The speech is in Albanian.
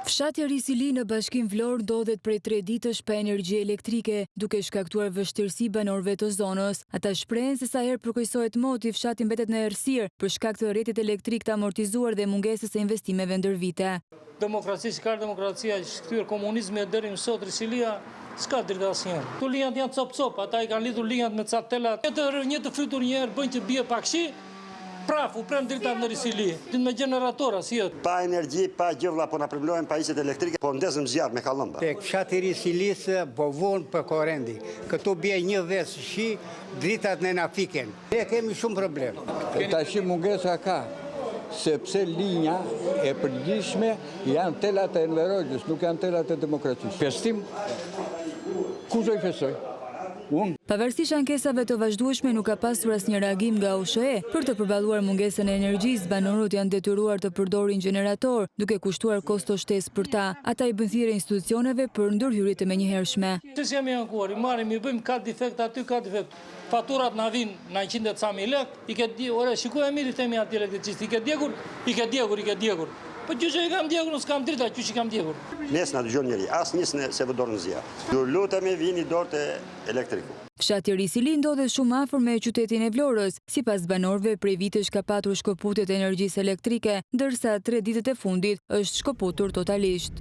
Fshati Risili në Bashkinë Vlorë ndodhet prej tre ditësh pa energji elektrike, duke shkaktuar vështirësi banorëve të zonës. Ata shprehen se sa herë përkeqësohet moti, fshati mbetet në errësirë, për shkak të rrjetit elektrik të amortizuar dhe mungesës së investimeve ndër vite. Demokraci s'ka demokracia është kthyer komunizmi e deri më sot Risilia s'ka drita asnjëherë. Këto linjat janë copë copë, ata i kanë lidhur linjat me ca tela, një të fytur një herë bëjnë që bie pak shi, Prapë, u prenë dritat në Risili. Me gjeneratora, si jot. Pa energji, pa gjë vlla, po na përmlohen pajisjet elektrike, po ndezëm zjarr me kallëmba. Tek fshati Risilisë po vuan për korendi. Këtu bie një vesë shi, dritat ne na fiken. Ne kemi shumë problem. Tashi mungesa ka, sepse linja e përgjithshme janë telat e Enver Hoxhës, nuk janë telat e demokracisë. Festim? Kush do i festojë? Unë? Pavarësisht ankesave të vazhdueshme nuk ka pasur asnjë reagim nga OSHEE. Për të përballuar mungesën e energjisë, banorët janë detyruar të përdorin gjeneratorë, duke kushtuar kosto shtesë për ta. Ata i bëjnë thirrje institucioneve për ndërhyrje të menjëhershme. Pse s'jemi ankuar, i marrim, i bëjmë ka defekt aty, ka defekt. Faturat na vijnë na 100 e ca mijë lekë, i ke di, ore shikoje mirë i themi atij elektricistit, i ke djegur, i ke djegur, i ke djegur. Po qysh i kam djegur, unë s'kam drita, qysh i kam djegur. Ne s'na dëgjon njeri, asnjë s'e vë dorën në zjarr. Ju lutemi vini dorë te elektriku. Fshati Risili ndodhet shumë afër me qytetin e Vlorës. Sipas banorëve, prej vitesh ka patur shkëputje të energjisë elektrike, ndërsa tre ditët e fundit është shkëputur totalisht.